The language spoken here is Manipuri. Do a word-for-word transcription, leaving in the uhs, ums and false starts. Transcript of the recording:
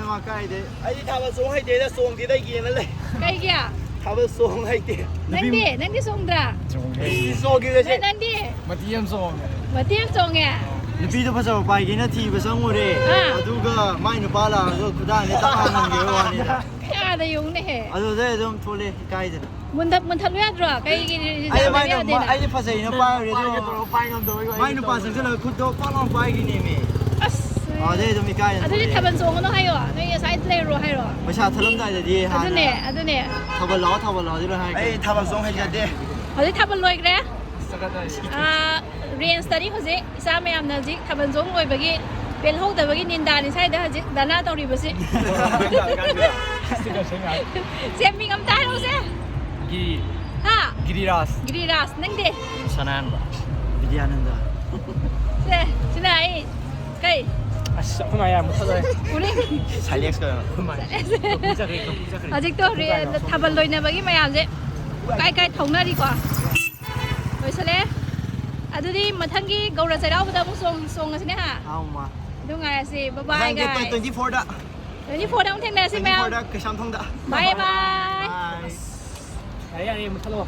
ꯃꯥ ꯀꯥꯏꯗꯩ? ꯑꯩꯗꯤ ꯊꯥꯕꯜ ꯆꯣꯡ ꯍꯩꯇꯦꯗ, ꯆꯣꯡꯗꯦꯗ, ꯌꯦꯡꯉ ꯂꯩ꯫ ꯀꯩꯒꯤ? ꯊꯥꯕꯜ ꯆꯣꯡ ꯍꯩꯇꯦ꯫ ꯅꯪꯗꯤ? ꯅꯪꯗꯤ ꯆꯣꯡꯗ꯭ꯔꯥ? ꯆꯣꯡꯉꯦ꯫ ꯑꯩꯗꯤ ꯆꯣꯡꯈꯤꯕꯁꯦ꯫ ꯅꯪꯗꯤ? ꯃꯇꯦꯛ ꯑꯃ ꯆꯣꯡꯉꯦ꯫ ꯃꯇꯦꯛ ꯑꯃ ꯆꯣꯡꯉꯦ? ꯅꯨꯄꯤꯗꯣ ꯐꯖꯕ ꯄꯥꯏꯒꯦꯅ ꯊꯤꯕ ꯆꯪꯉꯨꯔꯦ꯫ ꯑꯥ꯫ ꯑꯗꯨꯒ ꯃꯥꯏ ꯅꯨꯄꯥ ꯂꯥꯛꯑꯁꯨ ꯈꯨꯗꯥꯡꯁꯦ ꯇꯛ ꯍꯥꯟꯍꯟꯈꯤꯕ ꯋꯥꯅꯤꯗ꯫ ꯀꯌꯥꯗ ꯌꯦꯡꯉꯨꯅꯦꯍꯦ? ꯑꯗꯨꯗꯩ ꯑꯗꯨꯝ ꯊꯣꯛꯂꯛꯑꯦ ꯏꯀꯥꯏꯗꯅ꯫ ꯃꯨꯟꯊꯠ ꯃꯨꯟꯊꯠꯂꯨ ꯌꯥꯗ꯭ꯔꯣ? ꯀꯩꯒꯤ ꯑꯩ ꯔꯤꯖꯜ ꯃꯥꯏ ꯂꯩꯕ ꯌꯥꯗꯦꯅ? ꯑꯩꯗꯤ ꯐꯖꯩꯅ ꯄꯥꯏꯔꯨꯔꯦ ꯑꯗꯨꯒ ꯃꯥꯏ ꯅꯨꯄꯥ ꯆꯪꯁꯤꯜꯂꯒ ꯈꯨꯠꯇꯣ ꯄꯥꯛ ꯂꯥꯎ ꯄꯥꯏꯈꯤꯅꯦꯃꯤ꯫ ꯑꯁ꯫ ꯑꯗꯩ ꯑꯗꯨꯝ ꯏꯀꯥꯏꯗꯅ ꯑꯗꯨꯗꯤ ꯊꯣꯛꯂꯛꯑꯦ꯫ ꯊꯥꯕꯜ ꯆꯣꯡꯉꯅꯨ ꯍꯥꯏꯌꯣ? ꯅꯣꯏ ꯉꯁꯥꯏ ꯂꯩꯔꯨꯔꯣ ꯍꯥꯏꯔꯣ? ꯄꯩꯁꯥ ꯊꯠꯂꯝꯗꯥꯏꯗꯗꯤ ꯍꯥꯟꯅ ꯑꯗꯨꯅꯦ ꯑꯗꯨꯅꯦ꯫ ꯊꯥꯕꯜ ꯂꯥꯛꯑꯣ ꯊꯥꯕꯜ ꯂꯥꯛꯑꯣꯗꯤ ꯂꯣꯏ ꯍꯥꯏꯔꯒꯦ꯫ ꯑꯩ ꯊꯥꯕꯜ ꯆꯣꯡ ꯍꯩꯖꯗꯦ꯫ ꯍꯧꯖꯤꯛ ꯊꯥꯕꯜ ꯂꯣꯏꯈ꯭ꯔꯦ꯫ ꯑꯥ, ꯔꯦꯟꯖꯇꯗꯤ ꯍꯧꯖꯤꯛ ꯏꯆꯥ ꯃꯌꯥꯝꯅ ꯍꯧꯖꯤꯛ ꯊꯥꯕꯜ ꯆꯣꯡ ꯂꯣꯏꯕꯒꯤ ꯄꯦꯜꯍꯧꯗꯕꯒꯤ ꯅꯤꯟꯗꯥꯅꯤ ꯁ꯭ꯋꯥꯏꯗ ꯍꯧꯖꯤꯛ ꯗꯅꯥ ꯇꯧꯔꯤꯕꯁꯤ꯫ ꯁꯦ, ꯃꯤꯡ ꯑꯝꯇ ꯍꯥꯏꯔꯛꯎꯁꯦ꯫ ꯒꯤꯔꯤ ꯍꯥ? ꯒꯤꯔꯤꯔꯥꯖ꯫ ꯒꯤꯔꯤꯔꯥꯖ, ꯅꯪꯗꯤ? ꯁꯅꯥꯍꯟꯕ꯫ ꯕꯤꯗ꯭ꯌꯥꯅꯟꯗ꯫ ꯁꯦ, ꯁꯤꯅ ꯑꯩ ꯀꯩ? ꯑꯁ ꯑꯩꯈꯣꯏ ꯃꯥ ꯌꯥꯝ ꯃꯨꯊꯠꯂꯣꯏ꯫ ꯎꯔꯤ? ꯁꯥꯏꯂꯦꯛꯁ ꯀ ꯑꯩꯈꯣꯏ ꯃꯥ ꯀꯞꯄꯤ ꯆꯠꯈ꯭ꯔꯦ, ꯀꯞꯄꯤ ꯆꯠꯈ꯭ꯔꯦ꯫ ꯍꯧꯖꯤꯛꯇꯣ ꯔꯦ- ꯊꯥꯕꯜ ꯂꯣꯏꯅꯕꯒꯤ ꯃꯌꯥꯝꯁꯦ ꯀꯥꯏ ꯀꯥꯏ ꯊꯧꯅꯔꯤꯀꯣ? ꯂꯣꯏꯁꯜꯂꯦ꯫ ꯑꯗꯨꯗꯤ ꯃꯊꯪꯒꯤ ꯒꯧꯔ ꯆꯩꯔꯥꯎꯕꯗ ꯑꯃꯨꯛ ꯆꯣꯡ- ꯆꯣꯡꯉꯁꯤꯅꯦ ꯍꯥ? ꯑꯥꯎꯃ꯫ ꯑꯗꯨ ꯉꯥꯏꯔꯁꯤ꯫ ꯕꯕꯥꯏ ꯃꯊꯪꯒꯤ ꯒꯥꯏ꯫ ꯇ꯭ꯋꯦꯟꯇꯤ ꯐꯣꯔꯗ ꯇ꯭ꯋꯦꯟꯇꯤ ꯐꯣꯔꯗ ꯑꯃꯨꯛ ꯊꯦꯡꯅꯔꯁꯤ ꯇ꯭ꯋꯦꯟꯇꯤ ꯃꯌꯥꯝ꯫ ꯐꯣꯔꯗ ꯀꯩꯁꯥꯝꯊꯣꯡꯗ꯫ ꯕꯥꯏ ꯕꯥꯏ꯫ ꯕꯥꯏ꯫ ꯌꯥꯔꯦ ꯌꯥꯔꯦ ꯃꯨꯊꯠꯂꯣ꯫